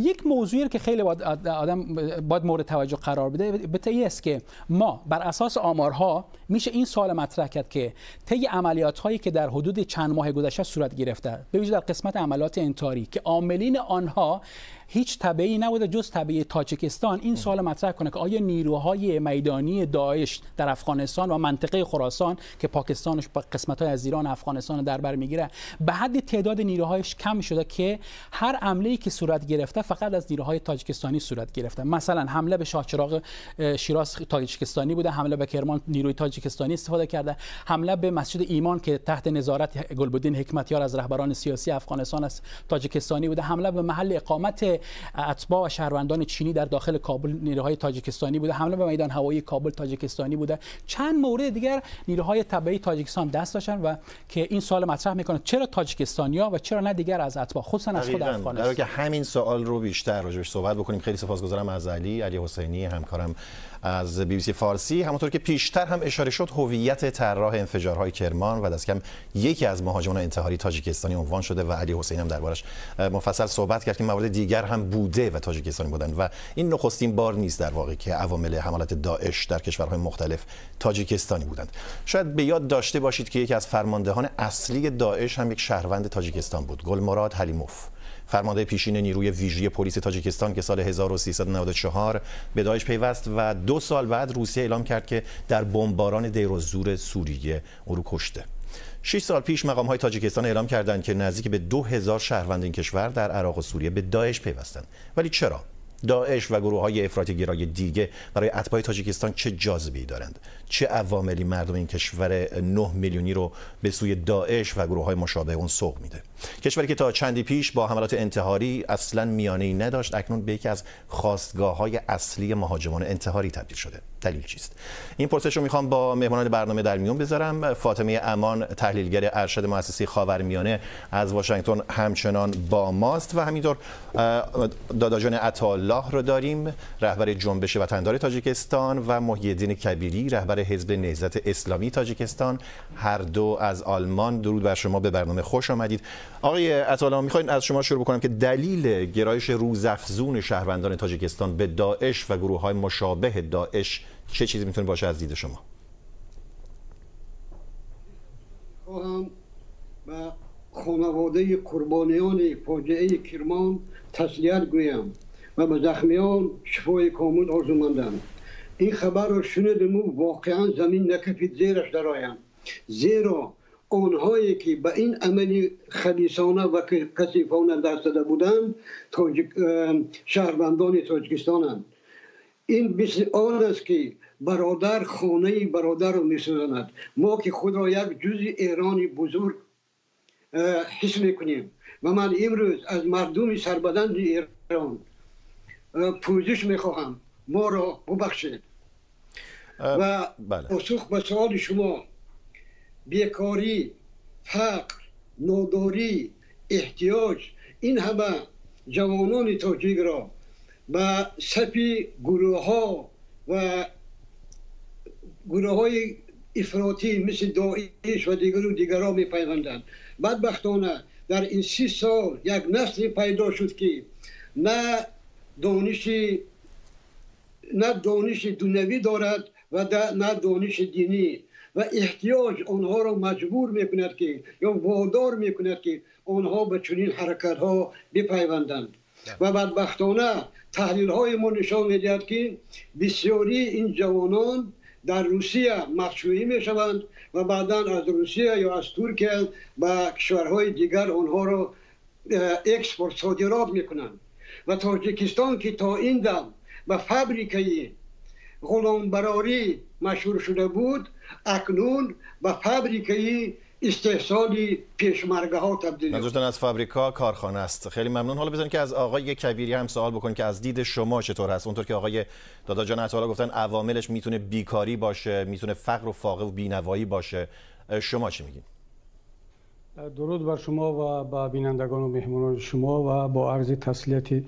یک موضوعی که خیلی باید آدم باید مورد توجه قرار بده به است که ما بر اساس آمارها میشه این سوال مطرح کرد که طی عملیات هایی که در حدود چند ماه گذشته صورت گرفته، به ویژه در قسمت عملیات انتحاری که عاملین آنها هیچ تبعی نبوده جز تبعی تاجیکستان، این سوال مطرح کنه که آیا نیروهای میدانی داعش در افغانستان و منطقه خراسان که پاکستانش با قسمت‌های از ایران و افغانستان در بر میگیره به حد تعداد نیروهایش کم شده که هر حمله‌ای که صورت گرفته فقط از نیروهای تاجیکستانی صورت گرفته. مثلا حمله به شاهچراغ شیراز تاجیکستانی بوده، حمله به کرمان نیروی تاجیکستانی استفاده کرده، حمله به مسجد ایمان که تحت نظارت گلبدین حکمتیار از رهبران سیاسی افغانستان است تاجیکستانی بوده، حمله به محل اقامت اتباع و شهروندان چینی در داخل کابل نیروهای تاجیکستانی بوده، حمله به میدان هوایی کابل تاجیکستانی بوده. چند مورد دیگر نیروهای تبعی تاجیکستان دست داشتن و که این سوال مطرح میکنه چرا تاجیکستانیا و چرا نه دیگر از اتباع، خصوصا از خود افغانستان. در که همین سوال رو بیشتر راجعش صحبت بکنیم. خیلی سپاسگزارم از علی حسینی همکارم از بی بی سی فارسی. همونطور که پیشتر هم اشاره شد، هویت طراح انفجارهای کرمان و دست کم یکی از مهاجمان انتحاری تاجیکستانی عنوان شده و علی حسینی هم دربارش مفصل صحبت کرد که موارد دیگر هم بوده و تاجیکستانی بودند و این نخستین بار نیست در واقع که عوامل حملات داعش در کشورهای مختلف تاجیکستانی بودند. شاید به یاد داشته باشید که یکی از فرماندهان اصلی داعش هم یک شهروند تاجیکستان بود، گلمراد حلیموف، فرمانده پیشین نیروی ویژه پلیس تاجیکستان که سال 1394 به داعش پیوست و 2 سال بعد روسیه اعلام کرد که در بمباران دیرالزور سوریه او رو کشته. 6 سال پیش مقام‌های تاجیکستان اعلام کردند که نزدیک به 2000 شهروند این کشور در عراق و سوریه به داعش پیوستند. ولی چرا؟ داعش و گروه‌های افراطی گرای دیگه برای اتباع تاجیکستان چه جاذبه‌ای دارند؟ چه عواملی مردم این کشور 9 میلیونی رو به سوی داعش و گروه‌های مشابه اون سوق میده؟ کشوری که تا چندی پیش با حملات انتحاری اصلاً میانه‌ای نداشت، اکنون به یکی از خواستگاه‌های اصلی مهاجمان انتحاری تبدیل شده. دلیل چیست؟ این پرسش رو میخوام با مهمانان برنامه در میون بذارم. فاطمه امان، تحلیلگر ارشد مؤسسه خاورمیانه از واشنگتن همچنان با ماست و همینطور داداجان عطاالله رو داریم، رهبر جنبش وطندار تاجیکستان، و محی‌الدین کبیری، رهبر حزب نهضت اسلامی تاجیکستان، هر دو از آلمان. درود بر شما، به برنامه خوش آمدید. آقای عطاالله، میخوایم از شما شروع بکنم که دلیل گرایش روزافزون شهروندان تاجیکستان به داعش و گروه‌های مشابه داعش چه چیزی میتونه باشه از دید شما؟ خواهم به خانواده قربانیان فاجعه کرمان تسلیت گویم و به زخمیان شفای کامل آرزومندم. این خبر را شنیدم و واقعا زمین نکفید زیرش درآیم، زیرا آنهایی که به این عمل خبیثانه و کثیفانه دست زده بودند شهروندان تاجیکستانند. این مثل آن است که برادر خانه برادر را میسوزاند. ما که خود را یک جزء ایران بزرگ حس میکنیم و من امروز از مردم سربلند ایران پوزش میخواهم، ما را ببخشید. و پاسخ به سوال شما، بیکاری، فقر، ناداری، احتیاج، این همه جوانان تاجیک را به صف گروه ها و گروه های افراطی مثل داعش و دیگر و دیگران می پیوندند. بدبختانه در این 30 سال یک نسل پیدا شد که نه دانش دنیوی دارد و نه دانش دینی، و احتیاج آنها را مجبور میکند که یا وادار میکند که آنها به چنین حرکت ها بپیوندند. و بدبختانه تحلیل های ما نشان میدهد که بسیاری این جوانان در روسیه مخشویی میشوند و بعدا از روسیه یا از ترکیه به کشورهای دیگر آنها را اکسپورت، صادرات میکنند. و تاجیکستان که تا این دم به فابریکه غلامبراری مشهور شده بود، اکنون به فابریکه استحصال پیشمرگه ها تبدیل. منظورتون از فابریکا کارخانه است. خیلی ممنون. حالا بزنید که از آقای کبیری هم سوال بکنید که از دید شما چطور هست؟ اونطور که آقای داداجان عطاالله گفتن عواملش میتونه بیکاری باشه، میتونه فقر و فاقه و بینوایی باشه. شما چی میگین؟ درود بر شما و با بینندگان و مهمانان شما و با عرض تسلیت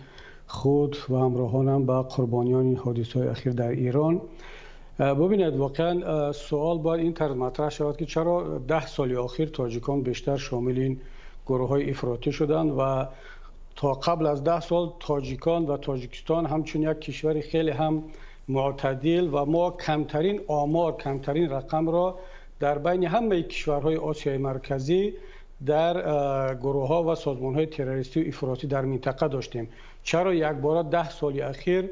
خود و همراهانم به قربانیان حادثه‌های اخیر در ایران. ببینید، واقعا سوال باید این طرز مطرح شود که چرا 10 سال اخیر تاجیکان بیشتر شامل این گروه های افراطی شدند و تا قبل از 10 سال تاجیکان و تاجیکستان همچون یک کشور خیلی هم معتدل و ما کمترین آمار، کمترین رقم را در بین همه کشورهای آسیای مرکزی در گروه ها و سازمان های تروریستی و افراطی در منطقه داشتیم. چرا یک بار 10 سال اخیر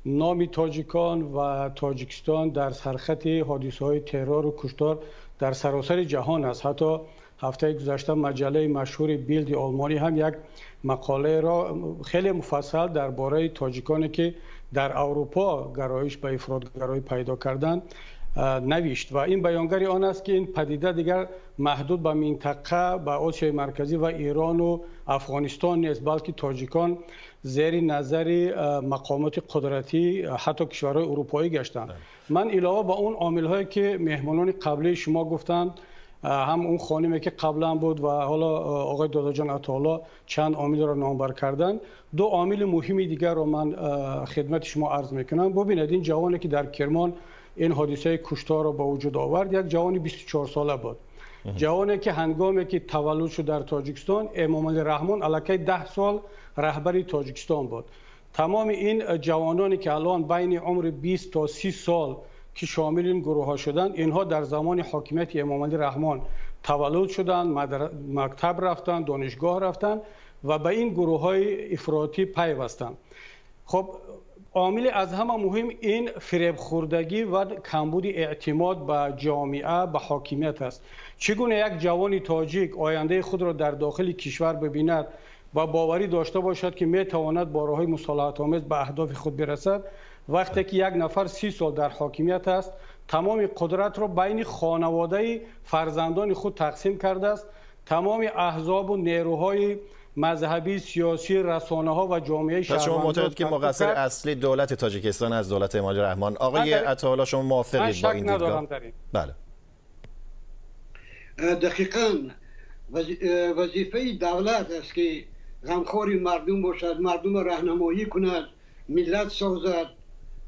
نام تاجیکان و تاجیکستان در سرخط حادثه های ترور و کشتار در سراسر جهان است؟ حتی هفته گذشته مجله مشهور بیلد آلمانی هم یک مقاله را خیلی مفصل درباره تاجیکانی که در اروپا گرایش به افراط‌گرایی پیدا کردند نوشت و این بیانگر آن است که این پدیده دیگر محدود به منطقه، به آسیای مرکزی و ایران و افغانستان نیست، بلکه تاجیکان زیر نظر مقامات قدرتی حتی کشورهای اروپایی گشتند. من علاوه به اون عامل هایی که مهمانان قبلی شما گفتند، هم اون خانمی که قبلا بود و حالا آقای داداجان عطاالله چند عامل را نامبر کردن، دو عامل مهم دیگر را من خدمت شما عرض میکنم. ببینید، این جوانی که در کرمان این حادثه کشتار را به وجود آورد یک جوان 24 ساله بود، جوانی که هنگامی که تولد شد در تاجیکستان، امام علی رحمان الکی 10 سال رهبری تاجیکستان بود. تمام این جوانانی که الان بین عمر 20 تا 30 سال که شامل این گروه ها شدند، اینها در زمان حاکمیت امام علی رحمان تولد شدند، مکتب رفتند، دانشگاه رفتند و به این گروه های افراطی پیوستند. خب، عامل از همه مهم این فریب خوردگی و کمبود اعتماد به جامعه، به حاکمیت است. چگونه یک جوان تاجیک آینده خود را در داخل کشور ببیند و باوری داشته باشد که می تواند با راه‌های مصالحت آمیز به اهداف خود برسد، وقتی که یک نفر 30 سال در حاکمیت است، تمام قدرت را بین خانواده فرزندان خود تقسیم کرده است، تمام احزاب و نیروهای مذهبی، سیاسی، رسانه ها و جامعه پس شما معتقد که مقصر اصلی دولت تاجیکستان از دولت امام رحمان؟ آقای عطاالله، شما موافقید با این دیدگاه؟ بله. دقیقاً وظیفه دولت است که غمخوار مردم باشد، مردم راهنمایی کند، ملت سازد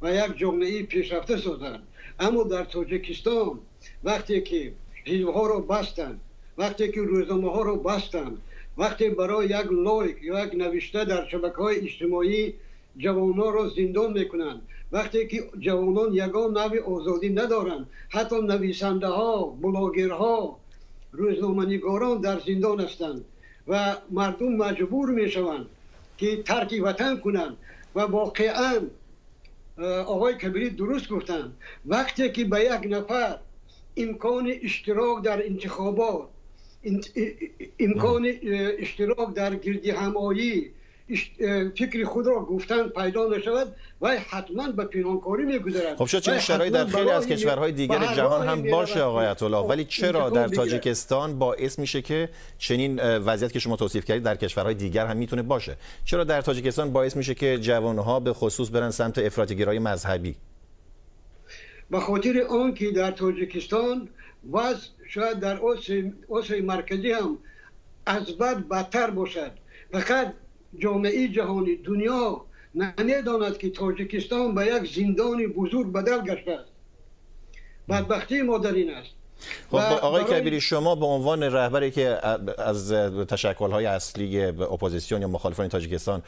و یک جامعه پیشرفته سازد. اما در تاجیکستان وقتی که حزبها را بستند، وقتی که روزنامه ها را بستند، وقتی برای یک لایک یا یک نوشته در شبکه های اجتماعی جوانان را زندان میکنند، وقتی که جوانان یگان نوع آزادی ندارند، حتی نویسنده ها، بلاگرها، روزنامه‌نگاران در زندان هستند و مردم مجبور میشوند که ترک وطن کنند. و واقعا آقای کبیری درست گفتند، وقتی که به یک نفر امکان اشتراک در انتخابات، امکان اشتراک در گرد همایی، فکر خود را گفتن پیدا نشود و حتما به پنهانکاری میگذرد. خب، شاید چنین شرایطی در خیلی از کشورهای دیگر جهان هم باشه آقای عطاالله، ولی چرا در تاجیکستان باعث میشه که چنین وضعیت که شما توصیف کردید در کشورهای دیگر هم میتونه باشه، چرا در تاجیکستان باعث میشه که جوانها به خصوص برن سمت افراطی‌گرایی مذهبی؟ به خاطر آن که در تاجیکستان وضع شاید در آسیای مرکزی هم از بد بدتر باشد. فقط جامعه جهانی، دنیا نمیداند که تاجیکستان به یک زندان بزرگ بدل گشته است. بدبختی ما در این است. خب آقای کبیری، شما به عنوان رهبری که از تشکل‌های اصلی اپوزیسیون یا مخالفان تاجیکستان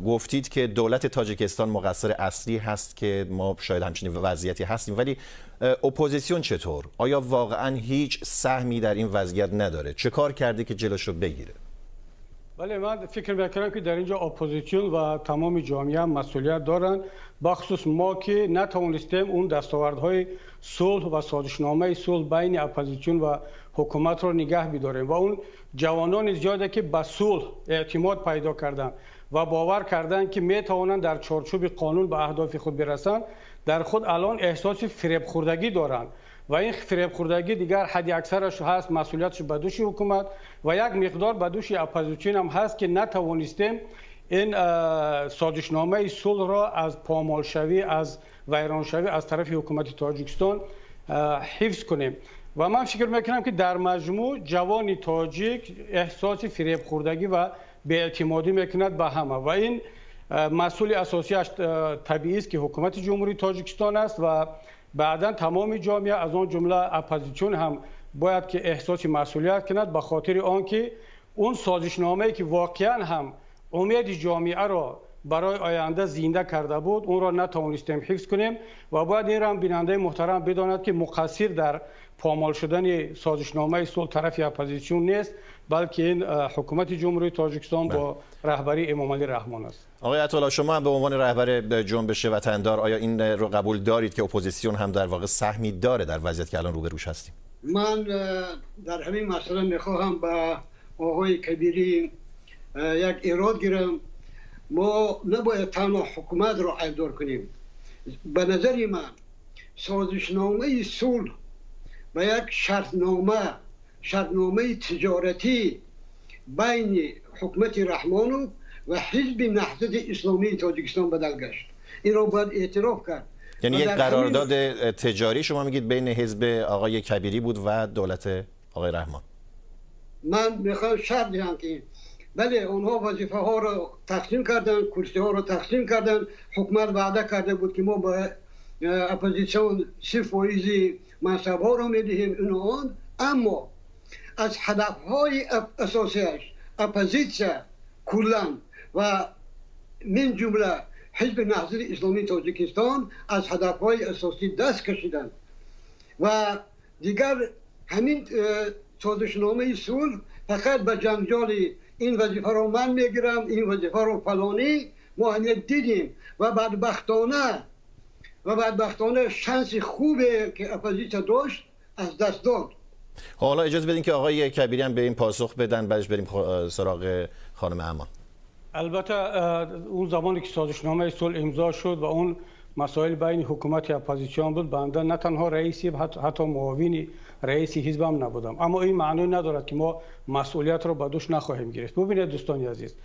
گفتید که دولت تاجیکستان مقصر اصلی هست که ما شاید همچین وضعیتی هستیم، ولی اپوزیسیون چطور؟ آیا واقعا هیچ سهمی در این وضعیت نداره؟ چه کار کرده که جلوش رو بگیره؟ بله، من فکر میکنم که در اینجا اپوزیسیون و تمام جامعه مسئولیت دارند، بخصوص ما که نتوانستیم اون دستاوردهای صلح و سازشنامه صلح بین اپوزیسیون و حکومت را نگه بداریم و اون جوانان زیاده که به صلح اعتماد پیدا کردند و باور کردند که می توانند در چارچوب قانون به اهداف خود برسند، در خود الان احساس فریب خوردگی دارند و این فریب خوردگی دیگر حد اکثرش هست مسئولیتش به دوش حکومت و یک مقدار به دوش اپوزیسیون هم هست که نتوانستیم این سازشنامه صلح را از پامال شوی، از ویران شوی از طرف حکومت تاجیکستان حفظ کنیم. و من فکر میکنم که در مجموع جوان تاجیک احساس فریب خوردگی و بی‌اعتمادی میکند به همه و این مسئول اساسیش طبیعی است که حکومت جمهوری تاجیکستان است و بعدا تمام جامعه، از آن جمله اپوزیسیون هم باید که احساس مسئولیت کند، به خاطر آنکه اون سازشنامه‌ای که واقعا هم امید جامعه را برای آینده زنده کرده بود اون را نتوانستیم حفظ کنیم و باید این را هم بیننده محترم بداند که مقصر در پامال شدن سازشنامه صلح طرف اپوزیسیون نیست، بلکه این حکومت جمهوری تاجیکستان با رهبری امامعلی رحمان است. آقای عطاالله، شما هم به عنوان رهبر جنبش وطندار آیا این رو قبول دارید که اپوزیسیون هم در واقع سهمی داره در وضعیتی که الان روبروش هستیم؟ من در همین مسئله میخواهم به آقای کبیری یک ایراد گیرم. ما نباید تنها حکومت را عیبدار کنیم. به نظر من سازشنامه صلح به یک شرطنامه تجارتی بین حکومت رحمانوف و حزب نهضت اسلامی تاجیکستان بدل گشت. این را باید اعتراف کرد. یعنی یک قرارداد تجاری شما میگید بین حزب آقای کبیری بود و دولت آقای رحمان. من میخوام شرط دهم که بله، اونها وظیفه ها را تقسیم کردن، کرسی ها را تقسیم کردن. حکومت وعده کرده بود که ما با اپوزیسیون 30% منصب ها را میدهیم این آن، اما از هدف های اساسیش اپوزیسیون کلا و من جمله حزب نهضت اسلامی تاجیکستان از هدف های اساسی دست کشیدند و دیگر همین سازشنامه صلح فقط به جنجال این وظیفه رو من میگیرم، این وظیفه رو فلانی، ما همه دیدیم و بدبختانه شانس خوبه که اپوزیسیون داشت از دست داد. حالا اجازه بدین که آقای کبیری هم به این پاسخ بدن، بعدش بریم سراغ خانم امان. البته اون زمانی که سازشنامه صلح امضا شد و اون مسائل بین حکومت اپوزیسیون بود، بنده نه تنها رئیسی حتی معاون رئیس حزب هم نبودم، اما این معنی ندارد که ما مسئولیت را به دوش نخواهیم گرفت. ببینید دوستان عزیز،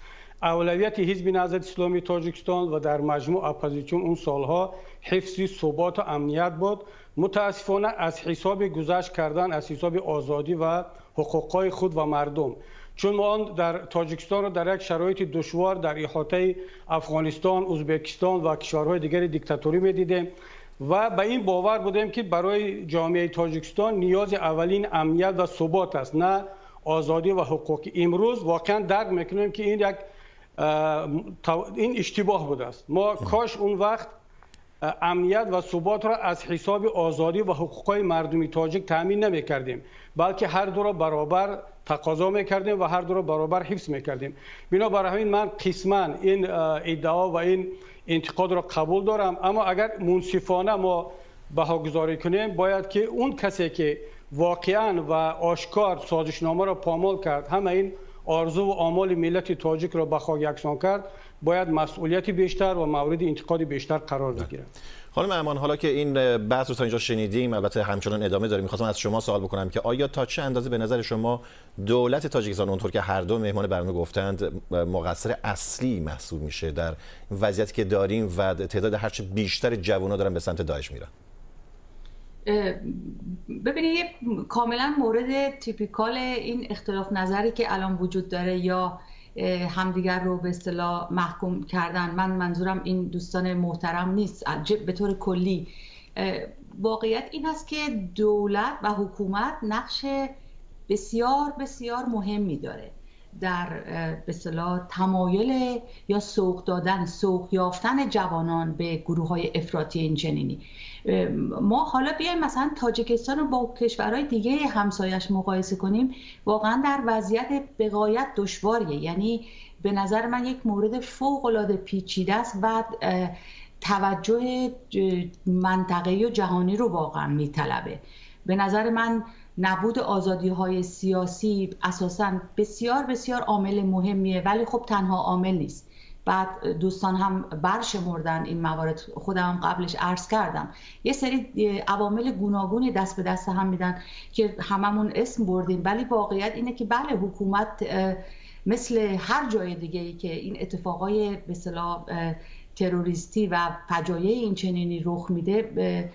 اولویت حزب نهضت اسلامی تاجیکستان و در مجموع اپوزیسیون اون سالها حفظ ثبات و امنیت بود. متاسفانه از حساب گذشت کردن از حساب آزادی و حقوقهای خود و مردم، چون ما در تاجیکستان را در یک شرایط دشوار در احاطه افغانستان، ازبکستان و کشورهای دیگر دیکتاتوری می‌دیدیم و به این باور بودیم که برای جامعه تاجیکستان نیاز اولین امنیت و ثبات است، نه آزادی و حقوق. امروز واقعا درک میکنیم که این یک این اشتباه بوده است. ما کاش اون وقت امنیت و ثبات را از حساب آزادی و حقوقهای مردمی تاجیک تامین نمی‌کردیم، بلکه هر دو را برابر تقاضا می‌کردیم و هر دو را برابر حفظ می‌کردیم. بنابر همین من قسما این ادعا و این انتقاد را قبول دارم، اما اگر منصفانه ما بهاگذاری کنیم باید که اون کسی که واقعا و آشکار سازشنامه را پامال کرد، همه این آرزو و آمال ملت تاجیک را به خاک یکسان کرد، باید مسئولیت بیشتر و مورد انتقاد بیشتر قرار بگیرد. خانم امان، حالا که این بحث رو تا اینجا شنیدیم، البته همچنان ادامه داریم، می‌خواستم از شما سوال بکنم که آیا تا چه اندازه به نظر شما دولت تاجیکستان اونطور که هر دو مهمان برنامه گفتند مقصر اصلی محسوب میشه در وضعیتی که داریم و تعداد هرچه بیشتر جوونا دارن به سمت داعش میرن؟ ببینید، کاملا مورد تیپیکال این اختلاف نظری که الان وجود داره یا همدیگر رو به اصطلاح محکوم کردن، من منظورم این دوستان محترم نیست، به طور کلی واقعیت این است که دولت و حکومت نقش بسیار بسیار مهمی داره در به اصطلاح تمایل یا سوق دادن، سوق یافتن جوانان به گروه‌های افراطی این چنینی. ما حالا بیایم مثلا تاجیکستان رو با کشورهای دیگه همسایش مقایسه کنیم، واقعا در وضعیت به غایت دشواریه. یعنی به نظر من یک مورد فوق‌العاده پیچیده است و توجه منطقه‌ای و جهانی رو واقعا میطلبه. به نظر من نبود آزادی‌های سیاسی اساساً بسیار بسیار عامل مهمیه، ولی خب تنها عامل نیست. بعد دوستان هم برشمردن این موارد، خودم قبلش عرض کردم، یه سری عوامل گوناگونی دست به دست هم میدن که هممون اسم بردیم، ولی واقعیت اینه که بله، حکومت مثل هر جای دیگه‌ای که این اتفاقای به اصطلاح تروریستی و فجایع این چنینی رخ میده،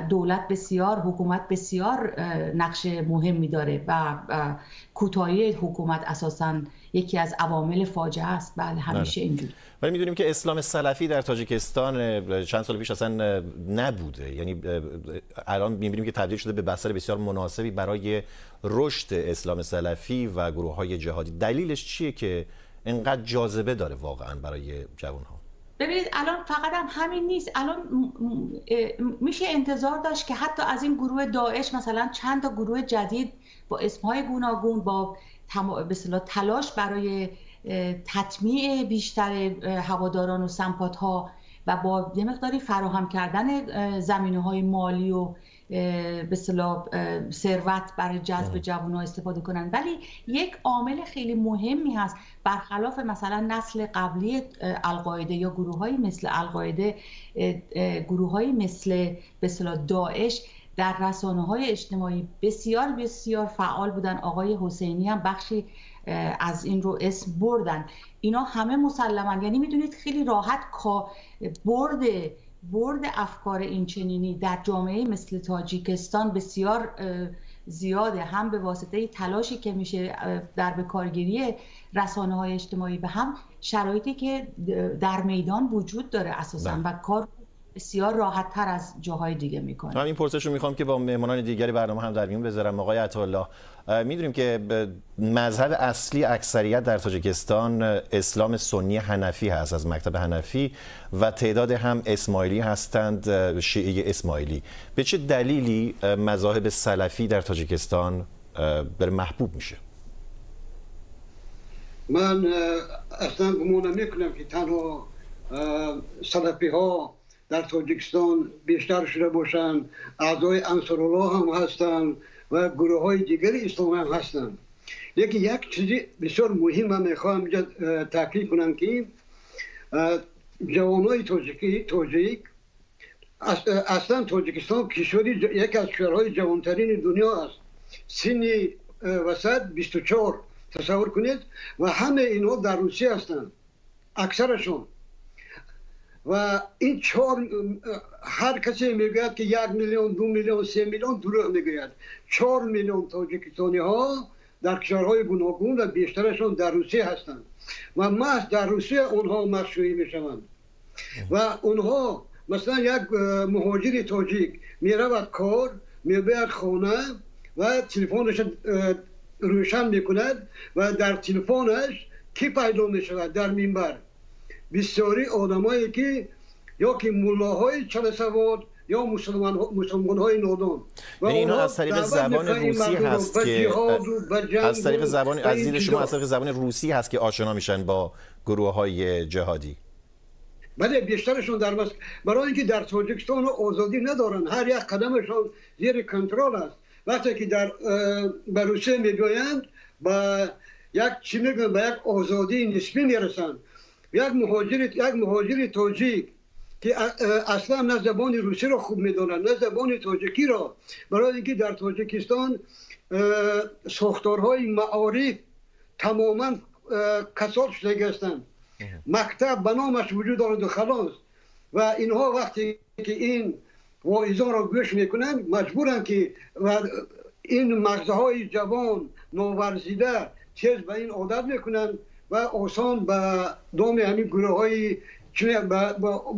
دولت بسیار، حکومت بسیار نقش مهمی داره و کوتاهی حکومت اساساً یکی از عوامل فاجعه است. بله همیشه اینجوری. ولی میدونیم که اسلام سلفی در تاجیکستان چند سال پیش اصلا نبوده، یعنی الان میبینیم که تبدیل شده به بستر بسیار مناسبی برای رشد اسلام سلفی و گروه‌های جهادی. دلیلش چیه که اینقدر جاذبه داره واقعا برای جوان‌ها؟ ببینید الان فقط هم همین نیست. الان میشه انتظار داشت که حتی از این گروه داعش مثلا چند تا گروه جدید با اسمهای گوناگون، با به اصطلاح تلاش برای تطمیع بیشتر هواداران و سمپات‌ها و با یه مقداری فراهم کردن زمینه‌های مالی و به اصطلاح ثروت برای جذب جوان‌ها استفاده کنن. ولی یک عامل خیلی مهمی هست، برخلاف مثلا نسل قبلی القاعده یا گروه‌های مثل القاعده، گروه‌های مثل به اصطلاح داعش در رسانه‌های اجتماعی بسیار بسیار فعال بودن. آقای حسینی هم بخشی از این رو اسم بردن. اینا همه مسلماً، یعنی میدونید خیلی راحت برد افکار این چنینی در جامعه مثل تاجیکستان بسیار زیاده، هم به واسطه تلاشی که میشه در بکارگیری رسانه‌های اجتماعی و هم شرایطی که در میدان وجود داره اساساً و کار بسیار راحت تر از جاهای دیگه میکنه. من این پرسش رو میخوام که با مهمانان دیگری برنامه هم در میون بذارم. آقای عطاالله، میدونیم که مذهب اصلی اکثریت در تاجیکستان اسلام سنی حنفی هست، از مکتب حنفی، و تعداد هم اسماعیلی هستند، شیعه اسماعیلی. به چه دلیلی مذاهب سلفی در تاجیکستان داره محبوب میشه؟ من اصلا گمان نمیکنم که تنها سلفی ها در تاجیکستان بیشتر شده باشند. اعضای انصارالله هم هستند و گروه های دیگر اسلامی هم هستند. لیکن یک چیزی بسیار مهم من میخواهم اینجا تاکید کنم که جوانای تاجیک اصلا تاجیکستان کشوری یکی از کشورهای جوانترین دنیا است. سن وسط 24 تصور کنید و همه اینها در روسیه هستند، اکثرشون. و این چهار، هر کسی میگوید که 1 میلیون، 2 میلیون، 3 میلیون، دروغ میگوید. 4 میلیون تاجیکستانی ها در کشورهای گوناگون و بیشترشون در روسیه هستند و محض در روسیه اونها مشروعی میشوند. و اونها مثلا یک مهاجر تاجیک میرود کار، میبرد خانه و تلفنش روشن میکند و در تلفنش کی پیدا میشود؟ در منبر بسیاری آدمایی که یا که ملاهای چلسواد یا مسلمان‌های نادان. و اینها از طریق زبان روسی هست که از طریق زبان از دید شما از طریق زبان روسی هست که آشنا میشن با گروه‌های جهادی. بله بیشترشون در مسکو، برای اینکه در تاجیکستان آزادی ندارن، هر یک قدمشون زیر کنترل است. وقتی که در به روسیه میگویند با یک چی میگن، به یک آزادی نسبی میرسند. یک مهاجر تاجیک که اصلا نه زبان روسی را خوب میداند نه زبان تاجیکی را، برای اینکه در تاجیکستان ساختارهای معارف تماما کساد شده هستند. مکتب به نامش وجود دارد و خلاص. و اینها وقتی که این واعظان را گوش میکنند مجبورند که و این مغزهای جوان ناورزیده تیز به این عادت میکنند و آسان به دام همین گروه های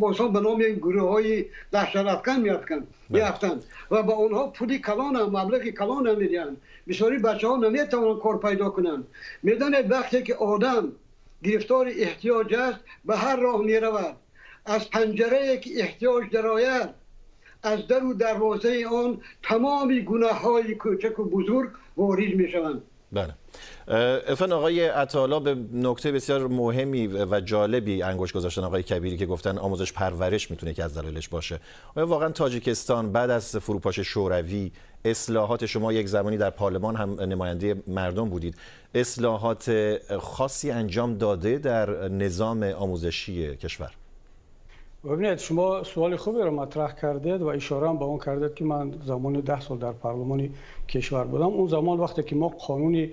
آسان به نام این گروه های دهشت افکن میافتند و با آنها پولی کلان هم، مبلغ کلان هم میدهند. بسیاری بچه ها نمیتوانند کار پیدا کنند. میدانید وقتی که آدم گرفتار احتیاج است به هر راه میرود. از پنجره که احتیاج درآید، از در و دروازه آن تمام گناه های کوچک و بزرگ وارد میشوند. بله. افن آقای عطاالله به نکته بسیار مهمی و جالبی انگشت گذاشتن آقای کبیری که گفتن آموزش پرورش میتونه که از دلایلش باشه. آیا واقعا تاجیکستان بعد از فروپاش شوروی اصلاحات، شما یک زمانی در پارلمان هم نماینده مردم بودید، اصلاحات خاصی انجام داده در نظام آموزشی کشور؟ ببینید شما سوال خوبی رو مطرح کردید و اشاره هم به اون کردید که من زمان 10 سال در پارلمان کشور بودم. اون زمان وقتی که ما قانون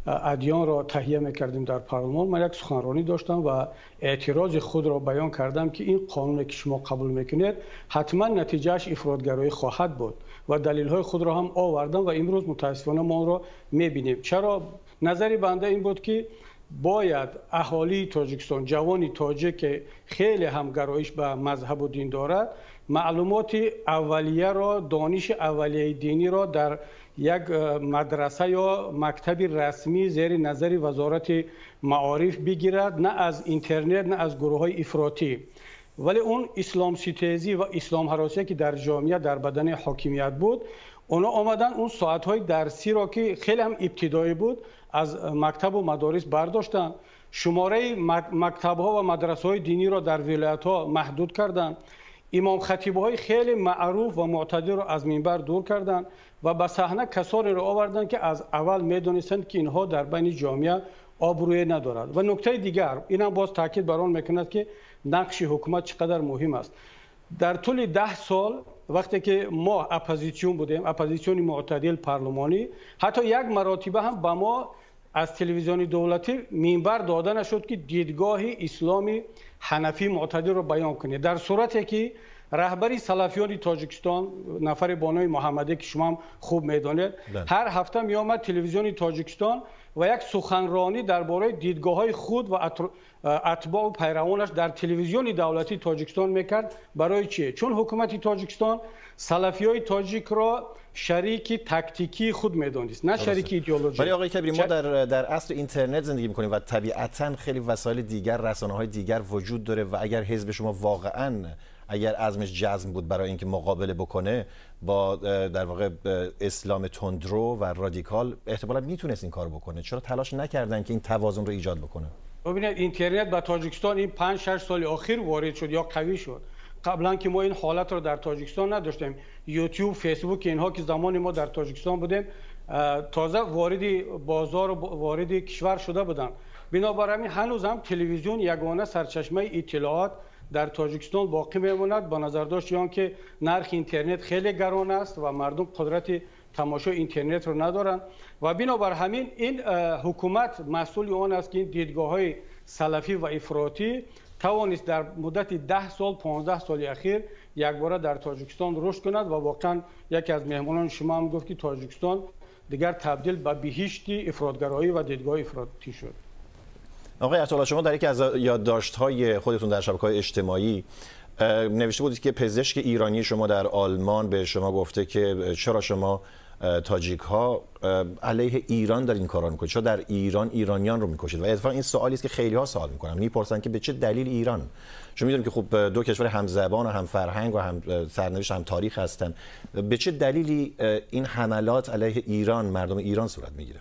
адёнро таҳия мекардем дар парлумон, ман як суханронӣ доштам ва эътирози худро баён кардам, ки ин қонуне ки шумо қабул мекунед, ҳатман натиҷааш ифротгароӣ хоҳад буд ва далелҳои худро ҳам овардам ва имрӯз мутаассифона мо онро мебинем. Чаро? Назари банда ин буд, ки бояд аҳолии Тоҷикистон, ҷавони тоҷик, ки хеле ҳам гароиш ба мазҳабу дин дорад, маълумоти аввалияро, дониши аввалияи диниро дар як мадраса ё мактаби расмӣ зери назари Вазорати маориф бигирад, на аз интернет, на аз гурӯҳҳои ифротӣ. Вале он исломситезӣ ва исломҳаросие, ки дар ҷомеа, дар бадани ҳокимият буд, онҳо омаданд он соатҳои дарсиро, ки хеле ҳам ибтидоӣ буд, аз мактабу мадорис бардоштанд, шумораи мактабҳо ва мадрасаҳои диниро дар вилоятҳо маҳдуд карданд, имомхатибҳои хеле маъруф ва мӯътадилро аз минбар дур карданд ва ба саҳна касонеро оварданд, ки аз аввал медонистанд, ки инҳо дар байни ҷомеа обрӯе надорад. Ва нуктаи дигар, инам боз таъкид бар он мекунад, ки нақши ҳукумат чӣ қадар муҳим аст. Дар тӯли 10 сол, вақте ки мо оппозитсион будем, оппозитсиони мӯътадил парлумонӣ, ҳатто як маротиба ҳам ба мо аз телевизиони давлатӣ минбар дода нашуд, ки дидгоҳи исломи ҳанафӣ мӯътадилро баён кунед, дар сурате ки раҳбари салафиёни Тоҷикистон, нафаре бо номи Муҳаммадӣ, ки шумо ҳам хуб медонед, ҳар ҳафта меомад телевизиони Тоҷикистон ва як суханронӣ дар бораи дидгоҳҳои худ ва атбоу пайравонаш дар телевизиони давлатии Тоҷикистон мекард. Барои чӣ? Чун ҳукумати Тоҷикистон салафиёи тоҷикро шарики тактикии худ медонист, на шарики идеологӣ. ولی آقای کبیری، ما در عصر اینترنت زندگی میکنیم و طبیعتا خیلی وسایل دیگر، رسانه های دیگر وجود داره و اگر حزب شما واقعا اگر عزمش جزم بود برای اینکه مقابله بکنه با در واقع اسلام تندرو و رادیکال، احتمالا میتونست این کارو بکنه. چرا تلاش نکردن که این توازن رو ایجاد بکنه؟ ببینید، اینترنت به تاجیکستان این 5 6 سال اخیر وارد شد یا قوی شد. قبلا که ما این حالت رو در تاجیکستان نداشتیم. یوتیوب، فیسبوک، اینها که زمان ما در تاجیکستان بودیم تازه وارد بازار و وارد کشور شده بودند. بنابراین هنوز هم تلویزیون یگانه سرچشمه اطلاعات در تاجیکستان باقی میماند، با نظر داشت که نرخ اینترنت خیلی گران است و مردم قدرت تماشای اینترنت رو ندارند. و بنابر همین این حکومت مسئول آن است که این دیدگاه های سلفی و افراطی توانست در مدت 10 سال، 15 سال اخیر یکباره در تاجیکستان رشد کند. و واقعا یکی از مهمانان شما هم گفت که تاجیکستان دیگر تبدیل به بهشتی افراطگرایی و دیدگاه افراطی شد. آقای عطاالله، شما در یکی از یادداشت‌های خودتون در شبکه‌های اجتماعی نوشته بودید که پزشک ایرانی شما در آلمان به شما گفته که چرا شما تاجیک ها علیه ایران دارین کارا میکنید، چرا در ایران ایرانیان رو میکشید؟ و اتفاقا این سوالی است که خیلی ها سوال میکنن، میپرسن که به چه دلیل ایران؟ چون میدونیم که خب دو کشور هم زبان و هم فرهنگ و هم سرنوشت، هم تاریخ هستن. به چه دلیلی این حملات علیه ایران، مردم ایران صورت میگیره؟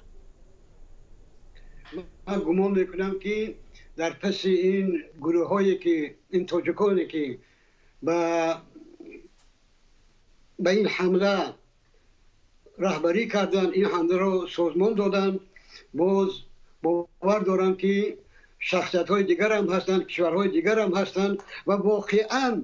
من گمان میکنم که در پس این گروه هایی که این تاجیکانی که به این حمله رهبری کردن، این حمله رو سازمان دادن، باز باور دارم که شخصیت های دیگر هم هستند، کشورهای دیگر هم هستند. و واقعا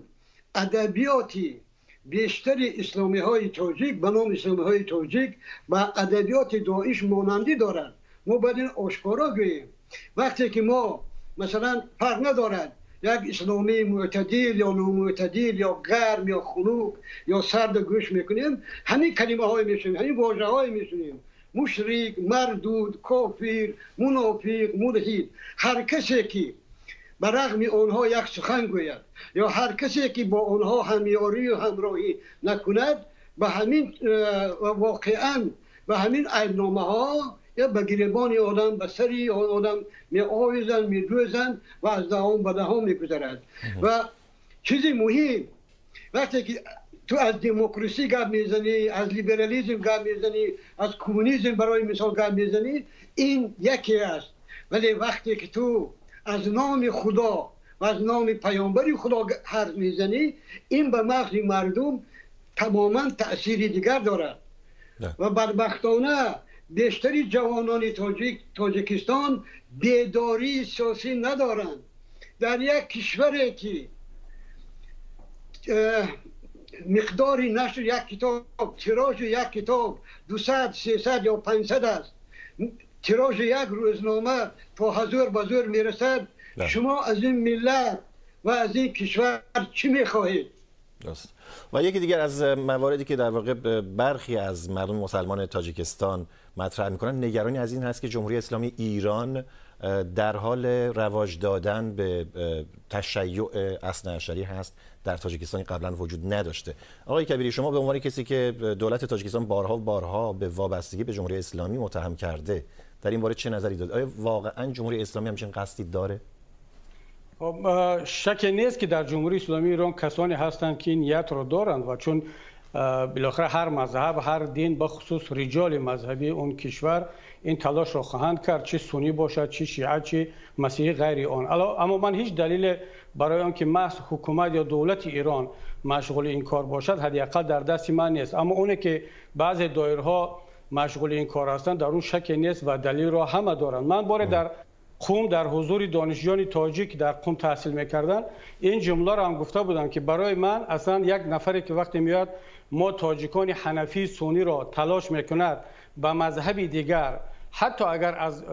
ادبیاتی بیشتر اسلامی های تاجیک به نام اسلامی های تاجیک با ادبیات داعش مانندی دارند. ما باید این آشکارا گوییم. وقتی که ما مثلا، فرق ندارد یک اسلامی معتدل یا نامعتدل یا گرم یا خنک یا سرد گوش میکنیم، همین کلمه های میشنیم، همین واژه های میشنیم: مشرک، مردود، کافر، منافق، ملحد. هر کسی که به رغم آنها یک سخن گوید یا هر کسی که با آنها همیاری و همراهی نکند، به همین واقعا به همین عیبنامه ها یا به گریبان آدم، به سری آدم می آویزن، می دوزن و از دهان به دهان می گذرد. و چیزی مهم، وقتی که تو از دموکراسی گپ میزنی، از لیبرالیسم گپ میزنی، از کمونیسم برای مثال گپ میزنی، این یکی است. ولی وقتی که تو از نام خدا و از نام پیامبری خدا حرف میزنی، این به مغز مردم تماما تأثیر دیگر دارد. و بدبختانه بیشتری جوانان تاجیکستان بیداری سیاسی ندارند. در یک کشوری که مقدار نشر یک کتاب، تیراژ یک کتاب 200، 300 یا 500 است، تیراژ یک روزنامه تا 1000 به زور میرسد، شما از این ملت و از این کشور چی میخواهید؟ درست. و یکی دیگر از مواردی که در واقع برخی از مردم مسلمان تاجیکستان مطرح میکنن، نگرانی از این هست که جمهوری اسلامی ایران در حال رواج دادن به تشیع اثنی‌عشری هست در تاجیکستان، قبلا وجود نداشته. آقای کبیری، شما به عنوان کسی که دولت تاجیکستان بارها و بارها به وابستگی به جمهوری اسلامی متهم کرده، در این باره چه نظری دارید؟ آیا واقعا جمهوری اسلامی همچین قصدی داره؟ شک نیست که در جمهوری اسلامی ایران کسانی هستند که نیت را دارند و چون بالاخره هر مذهب، هر دین، به خصوص رجال مذهبی اون کشور این تلاش را خواهند کرد، چه سنی باشد، چه شیعه، چه مسیحی غیر آن. اما من هیچ دلیل برای آن که محض حکومت یا دولت ایران مشغول این کار باشد حداقل در دست من نیست. اما اونه که بعض دایرها مشغول این کار هستند در اون شک نیست و دلیل را همه دارند. من بار در قم در حضور دانشجویان تاجیک در قم تحصیل میکردن این جمله را هم گفته بودم که برای من اصلا یک نفری که وقتی میاد ما تاجیکان حنفی سنی را تلاش میکند به مذهب دیگر، حتی اگر از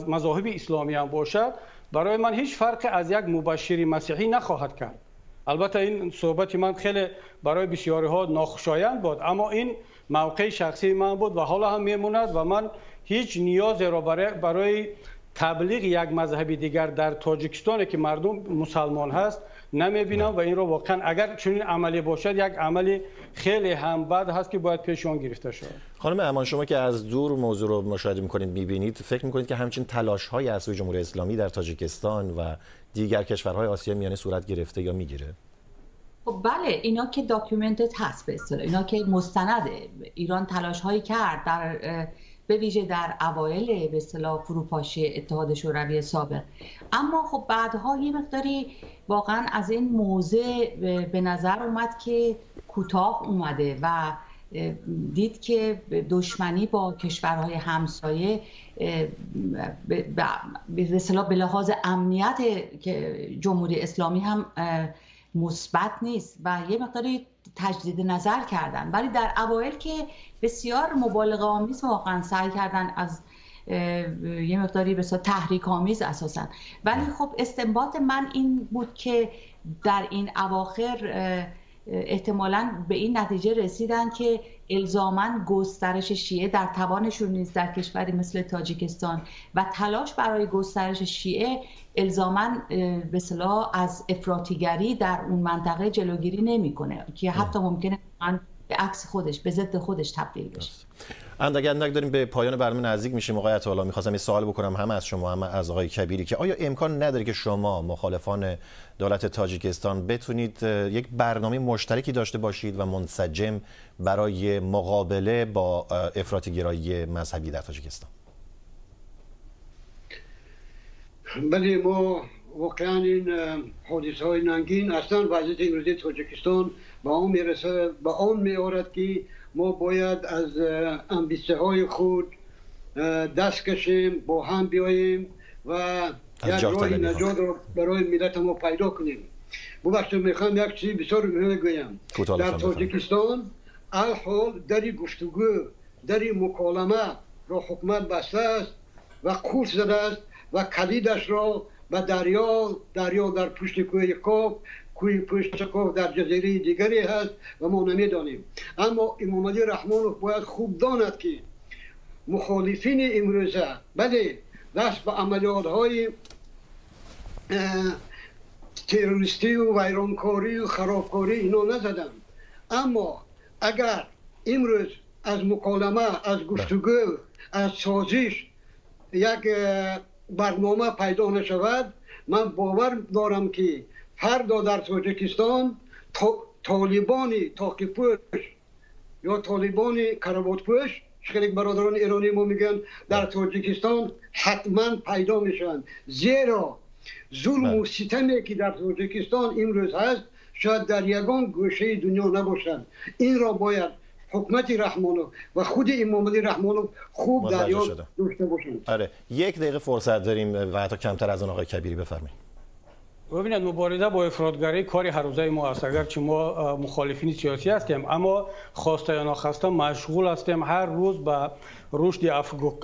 مذاهب اسلامی هم باشد، برای من هیچ فرق از یک مبشر مسیحی نخواهد کرد. البته این صحبت من خیلی برای بسیاری ها ناخوشایند بود، اما این موقع شخصی من بود و حالا هم میموند و من هیچ نیازی را برای تبلیغ یک مذهب دیگر در تاجیکستان که مردم مسلمان هست نمیبینم و این رو واقعا اگر چنین عملی باشد یک عملی خیلی هم بد هست که باید پیش آن گرفته شود. خانم امان، شما که از دور موضوع رو مشاهده میکنید، میبینید، فکر میکنید که همچین تلاش های از سوی جمهوری اسلامی در تاجیکستان و دیگر کشورهای آسیا میانه صورت گرفته یا میگیره؟ خب بله، اینا که documented هست، به اصطلاح اینا که مستنده. ایران تلاش هایی کرد در به ویژه در اوایل به اصطلاح فروپاشی اتحاد شوروی سابق، اما خب بعدها یه مقداری واقعا از این موضع به نظر اومد که کوتاه اومده و دید که دشمنی با کشورهای همسایه به اصطلاح به لحاظ امنیت جمهوری اسلامی هم مثبت نیست و یه مقداری تجدید نظر کردن. ولی در اوایل که بسیار مبالغه آمیز واقعا سعی کردن از یه مقداری بسیار تحریک آمیز اساسا. ولی خب استنباط من این بود که در این اواخر احتمالاً به این نتیجه رسیدن که الزاماً گسترش شیعه در توانشون نیست در کشوری مثل تاجیکستان و تلاش برای گسترش شیعه الزاماً به اصطلاح از افراطیگری در اون منطقه جلوگیری نمی‌کنه که حتی ممکنه به عکس خودش، به ضد خودش تبدیل بشه. اندک اندک داریم به پایان برنامه نزدیک میشیم. آقای عطاالله، میخواستم یه سوال بکنم هم از شما هم از آقای کبیری که آیا امکان نداره که شما مخالفان دولت تاجیکستان بتونید یک برنامه مشترکی داشته باشید و منسجم برای مقابله با افراطی گرایی مذهبی در تاجیکستان؟ بله، ما واقعا این حادثه های ننگین اصلا وضعیت امروزی تاجیکستان به آن میرسه، به آن میآورد که ما باید از اندیشه های خود دست کشیم، با هم بیاییم و یک راه نجات را برای ملت ما پیدا کنیم. ببخشید میخوام یک چیز بسیار مهم بگویم. در تاجیکستان الحال در گفتگو، در مکالمه را حکومت بسته است و قفل زده است و کلیدش را به دریا در پشت کوه قاف، کوه پشت قاف در جزیره دیگری هست و ما نمیدانیم. اما امام علی رحمانوف باید خوب داند که مخالفین امروزه بله دست به عملیات های تروریستی و ویرانکاری و خرابکاری اینا نزدن، اما اگر امروز از مکالمه، از گفتگو، از سازش یک برنامه پیدا نشود، من باور دارم که فردا در تاجیکستان طالبان تاقی‌پوش یا طالبان کراوات‌پوش، خیلی برادران ایرانی ما میگن، در تاجیکستان حتما پیدا میشن. زیرا ظلم و ستمی که در تاجیکستان امروز هست شاید در یگان گوشه دنیا نباشد. این را باید حکومت رحمانوف و خود امام علی رحمانوف خوب در یاد داشته باشند. آره، یک دقیقه فرصت داریم و حتی کمتر از آن. آقای کبیری بفرمایید. ببینید، مبارزه با افراطگری کاری هر روزه ما است. اگرچه ما مخالفین سیاسی هستیم، اما خواسته یا ناخواسته مشغول هستیم هر روز به رشد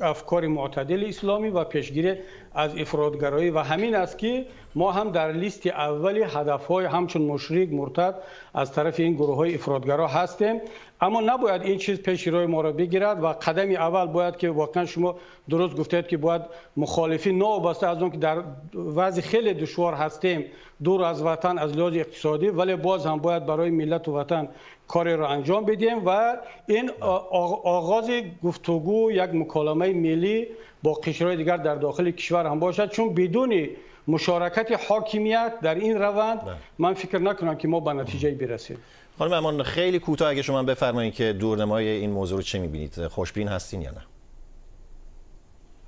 افکار معتدل اسلامی و پیشگیری از افراط‌گرایی و همین است که ما هم در لیست اولی هدف‌های همچون مشرک، مرتد از طرف این گروه‌های افراط‌گرا هستیم. اما نباید این چیز پیش روی ما را بگیرد و قدم اول باید که واقعا شما درست گفتید که باید مخالفین نوابسته از اون که در وضع خیلی دشوار هستیم، دور از وطن از لحاظ اقتصادی، ولی باز هم باید برای ملت و وطن کاری را انجام بدیم و این آغاز گفتگو، یک مکالمه ملی با قشرهای دیگر در داخل کشور هم باشد، چون بدون مشارکت حاکمیت در این روند من فکر نکنم که ما به نتیجه برسیم. خانم امان، خیلی کوتاه اگه شما بفرمایید که دورنمای این موضوع رو چه می‌بینید، خوشبین هستین یا نه؟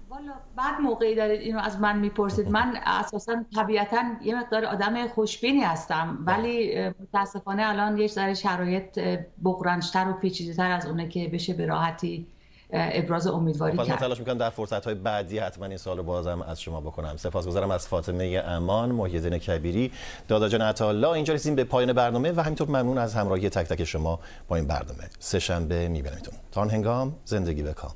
والا بعد موقعی دارید اینو از من میپرسید. من اساسا طبیعتا یه مقدار آدم خوشبینی هستم، ولی متاسفانه الان یه ذره شرایط بغرنج‌تر و پیچیده‌تر از اونه که بشه به راحتی ابراز امیدواری کرد. من تلاش میکنم در فرصت‌های بعدی حتما این سوالو بازم از شما بکنم. سپاسگزارم از فاطمه امان، محی‌الدین کبیری، داداجان عطاالله. اینجا رسیدیم به پایان برنامه و همینطور ممنون از همراهی تک تک شما با این برنامه. سه شنبه میبینمتون. تا آن هنگام زندگی به کام.